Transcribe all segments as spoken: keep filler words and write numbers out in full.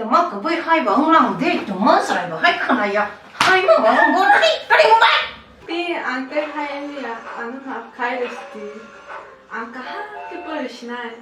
Ma kwbwi hai ba wnglang de, tongma chwrai ba hai khwnaya. Hai ma ba wng gor kri kri wng bai. Ti ang tei hai wngya, ang no hap khai rwsti. Ang kaham khe pori sinai.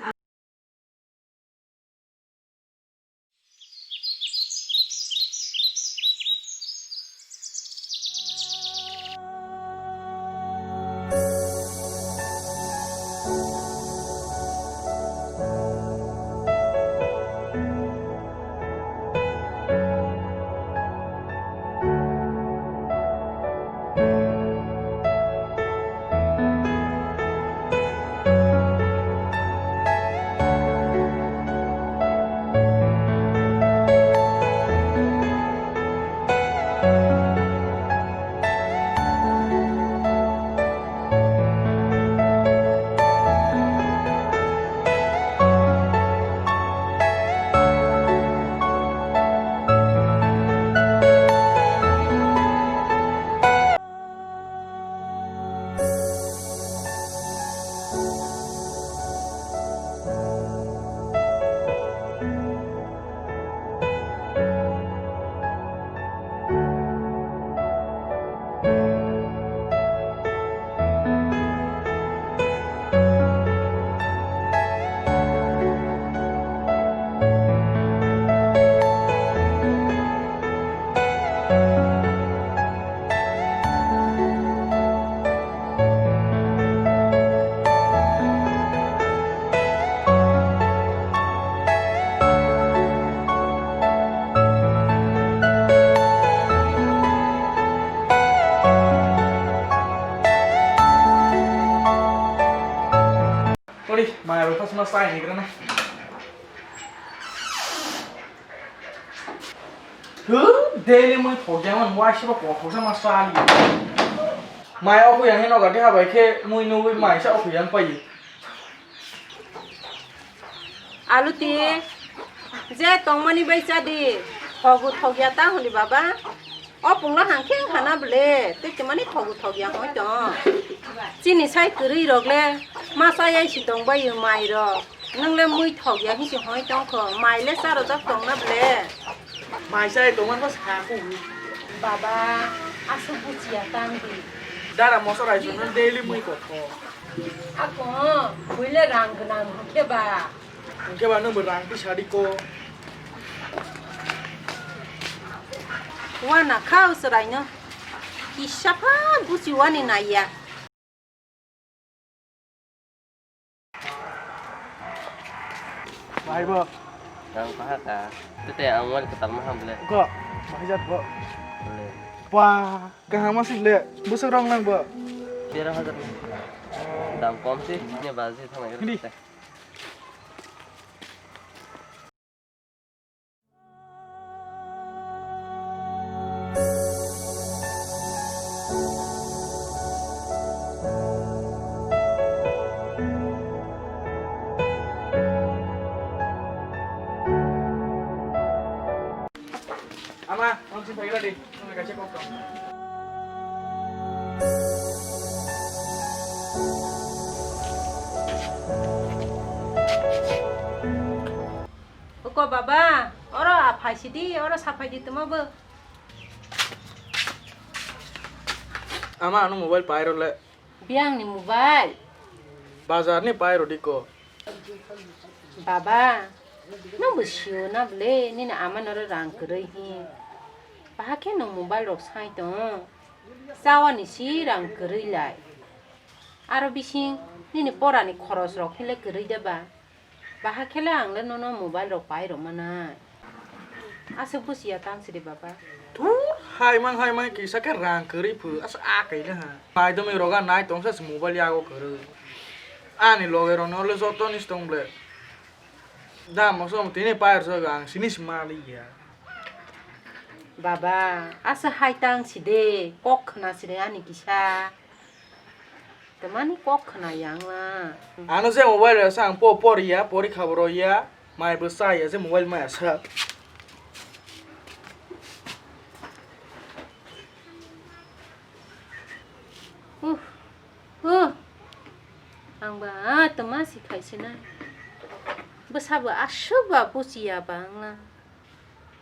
Ori, maya bai phasma sai ni grana. Huh, daily mui thokya man, wai sebo kothok sa ma sali. Maya oku yang hino gati habai khe mui nugui mai sa oku yang pai. Aluti, je tongmani bai chadi, thogu thokya ta hwnwi baba. O pungla hangkhe wngkha na bwle, tei twmani thogu thokya hoi tong. Chini sai kwrwi rok le ma chayai si tong bai mai rok. Nwng le mui thokya hinsi hoi tong kho, mai le cha rwjak tong na bwle. Mai chai tongmani bo sa kho. Baba, aswk buchiya tang di. Dara moso rai sung daily mui kok kho. Ako, bui le rang gwnang hwnkhe ba. Hwnkhe ba nwng bo rang twi sadi ko. Wana kha o chwraino. Kisa pha buchi wani naiya. Bai bo. Rang paha ka. Tete ang wal ketal maham le. Ko, bahai jat bo. Le. Wah, kaham asik le. Busuk rong lang bo. Tera hajar. Dam kom si, ne bazi thang. Hindi. Ama, ang sing thai ready. Ang kaisa kok tong. Uko baba, oro aphai sidi, oro saphai di tuma bo. Ama, ano mobile pairo le. Biang ni mobile. Bazar ni pairo diko. Baba, nang bo sio na bole, nini ama noro rang kwrwi hi. Baha khe nung mobile rok sai tong. Chawa ni si rang kwrwi lai. Aro bising nini pora ni khoros rok hile kwrwi da ba. Baha khe le ang le nono mobile rok pai rw manai. Aswk buchiya tang sidi baba. Thur, hai mang hai mang kisa khe rang kwrwi phu, aswk a kaile ha. Pai dwmwi roga nai tong sa se mobile yago kwrwi. Ani loge rok no le joto ni tong ble. Da moso tini pai rw ang sini se ma li ya. Baba, aswk hai tang sidi, kok khna sidi ani kisa. Tamani kok khna yang la. Ano je mobile rw sa ang po por ya, pori kha bo rw ya. Mai bo sa ya je mobile maya sa. Uh, uh. Ang ba, ah, tama si khai sina. Bwsa bo aswk ba buchiya ba ang la.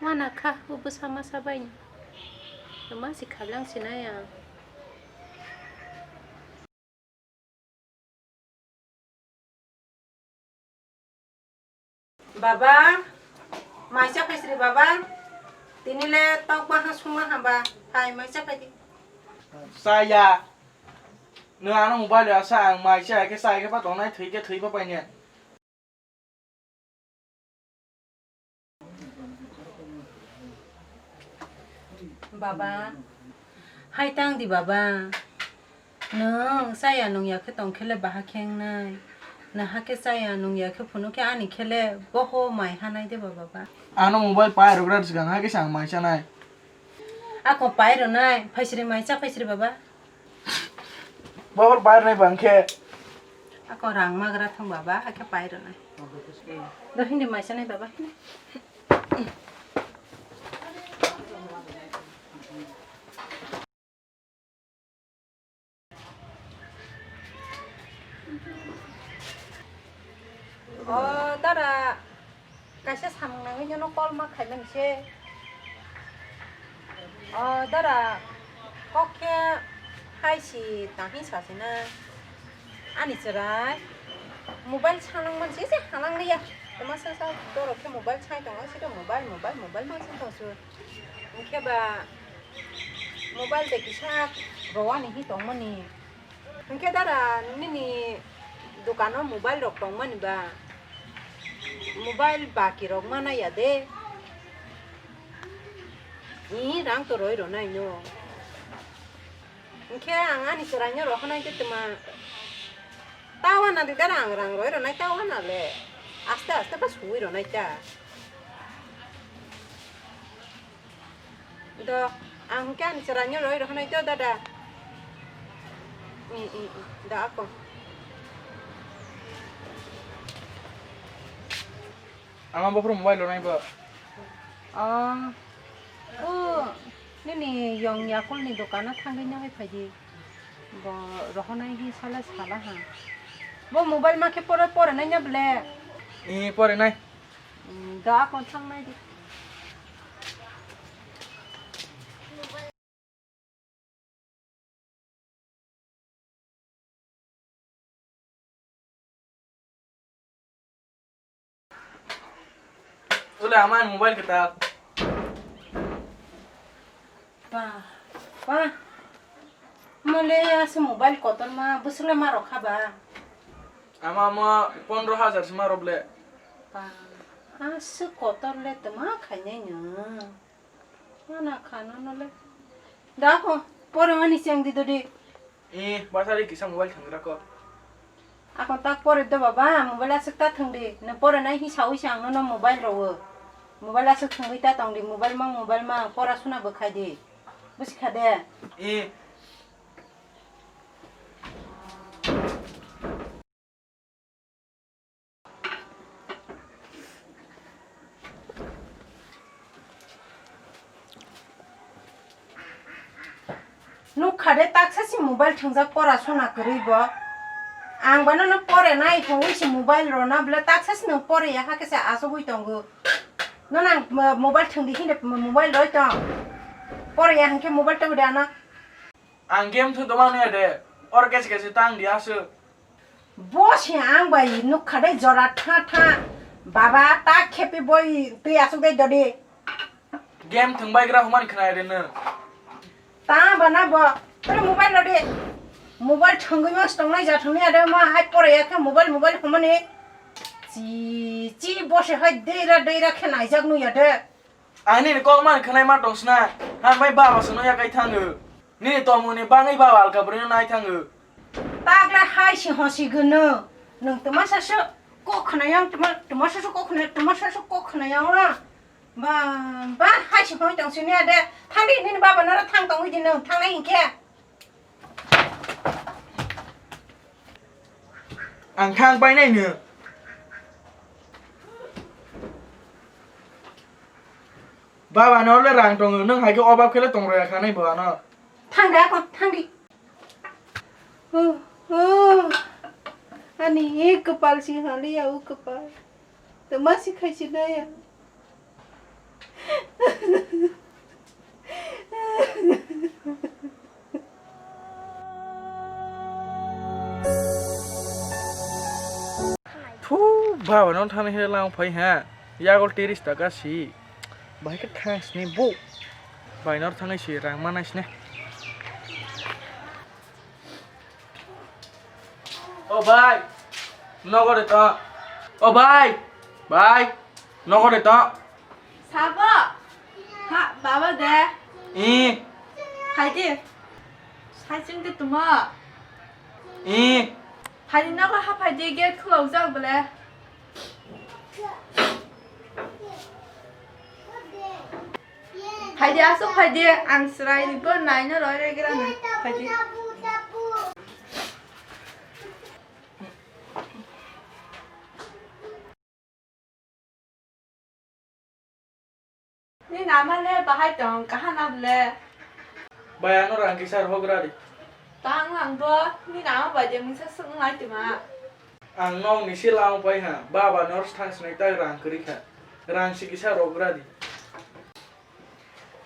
Mana kha, o bwsa masa bai. Tama si khalang sinai ang. Baba, maisa phaisri baba. Tini le tok baha suma hamba. Phai maisa phaidi. Saya. Nung ano mobile ya sa ang maisa ke sa ke pa tongnai thwi ke thwi pa paine. Baba, hai tang di baba. Nwng chaya nung ya khe tong khe le baha khe wngnai. Naha khe chaya nung ya khe phunuk khe ani khe le boho mai hanai de ba baba. Ano mobile pai rwgra swkang hai khe se ang mai chanai. Ako pai rwnai, phaisri mai cha phaisri baba. Bohor pai rwnai bang khe. Ako rang magra thang baba, hakhe pai rwnai. Do hindi mai chanai baba. O dara, kaisa samung nangwi nono call ma khaimani se. O dara, kok khe hai si tanghi sasina. Ani chwrai mobile sanang man se se hanang liya. Tama sa sa doro khe mobile sai tongo, sito mobile, mobile, mobile ma se tong su. Hwnkhe ba mobile de kisa rowani hi tongmani. Hwnkhe dara nini dukano mobile rok tongmani ba? Mobile baki rok mana ya de. Ni rang to roi ronai no. Hwnkhe ang ani chwraino rohornai khe tma. Tawa na di dara ang rang roi ronai tawa na le. Aste aste ba sui ronai ta. Do, ang hwnkhe ani chwraino roi rohornai do dada. I, i, i, da ako. Ama bophuru mobile rwnai bo. Ah, o, nini yong yakulni dokano thangwi nahai phaidi. Bo rohonai hi sala sala ha. Bo mobile ma khe pore, pore nai nya ble? I, pore nai. Hmm, da kon thang nai di. Ule ama ni mobile kwtal. Pa, pa. Mole ase mobile kotor ma, bwswk le ma rok kha ba? Ama mo pondro hajar se ma rok le. Pa, ase kotor le tma khainai no. Mana khana nole. Da ko, pore mani cheng di dodi. E, basari kisa mobile thangra ko. Ako tak pore do baba, mobile aswk ta thwng di. Nw pore nai hi sawi se ang nono mobile rowo. Mobile aswk thwngwi ta tong di, mobile mang, mobile mang, pora suna bo khai di. Busi kha de. E. Nukha de taksa si mobile thwngjak pora sona kwrwi bo. Ang bano no pore nai thwngwi si mobile rona bwle taksa si nwng pore ya hakhe se achugwi tongo. Nono ang mo-, mobile thwngdi hinde mo-, mobile roi tong. Pore ya hwnkhe mobile tongdi ano. Ang game thung tongma nung ya de, or kaisa kaisa tang di aswk. Bo se ang bai nukha de jora tha tha. Baba ta khepi boi twi aswk de dodi. Game thung bai gra humani khna ya de nung. Ta bana bo, toro mobile lo de. Mobile thungwi mas tongnai ja thungya de ma hai pore ya khe mobile mobile humani. Chi chi bo se hai deira deira khe naijak nung ya de. Ang nini kok man khwnai ma tong sna, hambai baba sano yakai thango. Nini tongmungni bagwi baba alka bwrwino nai thango. Takla hai si hosi gwnw. Nwng twma sasu kok khwnai yang, twma, twma sasu kok khwnai, twma sasu kok khwnai yang na. Ba, ba, hai si hoi tong sini ade. Thangdi nini baba nara thang tongwi di nwng, thangnai hinkhe. Ang thang painai no. Baba no le rang tongo, nwng hai khe obab khe le tong rwya kha nai bo ano. Thang de ako, thang di. Oh, oh. Ani e kwpal si hali ya, o kwpal. Tama si khai si nai ya. Thu, baba no thani he lang phai ha. Yagol tiris taka si. Bahai khe thang sini bu. Bai nor thangai si rang manai sini. O bai, nogo de to. O bai, bai, nogo de to. Sabo? Ha, baba de. I. Phaidi. Saiching de tuma. I. Phaidi nogo ha phaidi gate khulok jak bole. Phaidi aswk phaidi ang chwrai bo naino roi roi gra na. Phaidi. Ni nama le bahai tong, kaha na bole? Bai, ano rang kisa rw gra di. Tang ang bo, ni nama bai de mungsa swng lai tuma. Ang nok ni si lang pai ha, baba nor thang snai tak rang kwrwi kha. Rang si kisa rw gra di.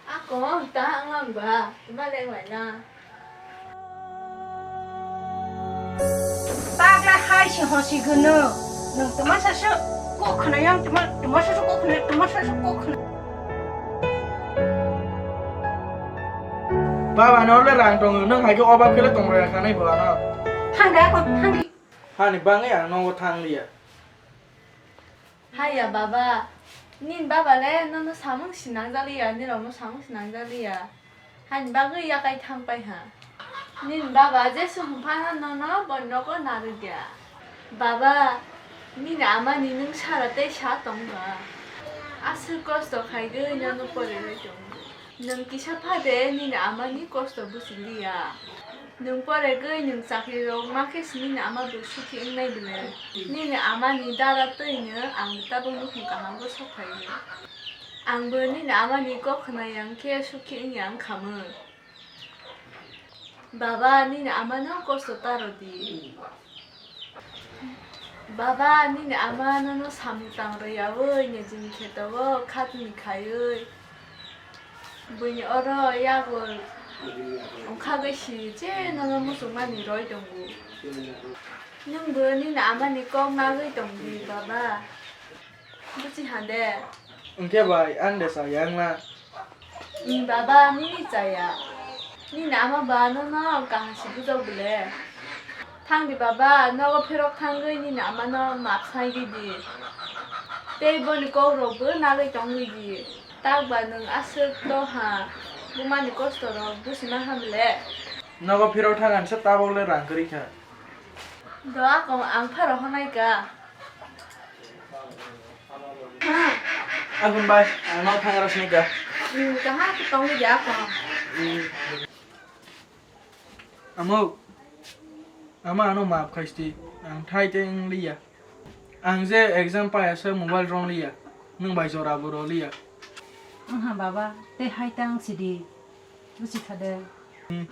Ako, ta ang ang ba, tuma le wai na. Pagla hai se hosi gunu. Nung tuma sasu kok khna yang tuma, tuma sasu kok khna, tuma sasu kok khna. Baba no le rang tongo, nung hai khe obab khe le tong rwya khanai bo ano. Thang da ko, thang di. Hani bangwi ang nogo thang liya. Haiya baba, nini baba le nono samung sinang jaliya, nirokno samung sinang jaliya. Hani bagwi yakai thang pai ha. Nini baba jesu hwnphano nono bo nogo narwkya. Baba, nini amani nwng sara tei sa tong ba. Aswk kosto khaigwi nono poriwi tongo. Nwng kisa phade nini amani kosto buchiliya. Nwng poregwi nwng chakri rok ma khe se nini ama bo sukhi wngnai bwle. Nini amani dara twino ang tabuk nukhung kaham bo sok phaio. Ang bo nini amani kok khna yang khe sukhi wngya wngkha mwn. Baba, nini amano kosto ta rw di. Baba, nini ama nono samung tang rw yaui, nijini kheto o khatni khaiui. Buini oro yago wngkhagwi si je nono muchungmani roi tongo. Nwng bo nini amani kok nagwi tong di, baba. Buchi hande. Hwnkhe bai, ang de chaya wngna. Ni baba, nini chaya. Nini ama ba nono kaham si bujok bwle. Thang di baba, nogo phirok thangwi nini amano map sai di di. Tei boni kok rok bo nagwi tongwi di. Tak ba nwng aswk to ha. Bumani kosto rok busi ma ha bwle. Nogo phirok thang ansa tabok le rang kwrwi kha. Do akong ang pharo honai ka. Aboni bai ang no thangra sini ka. Hmm, kaha khe tongwi di akong. Hmm. Amo, ama ano maaf khaisti, ang thai tei wng liya. Ang je exam paiya se mobile rong liya, nwng bai jora bo ro liya. Wngha baba, tei hai tang sidi, busi kha de. Hmm.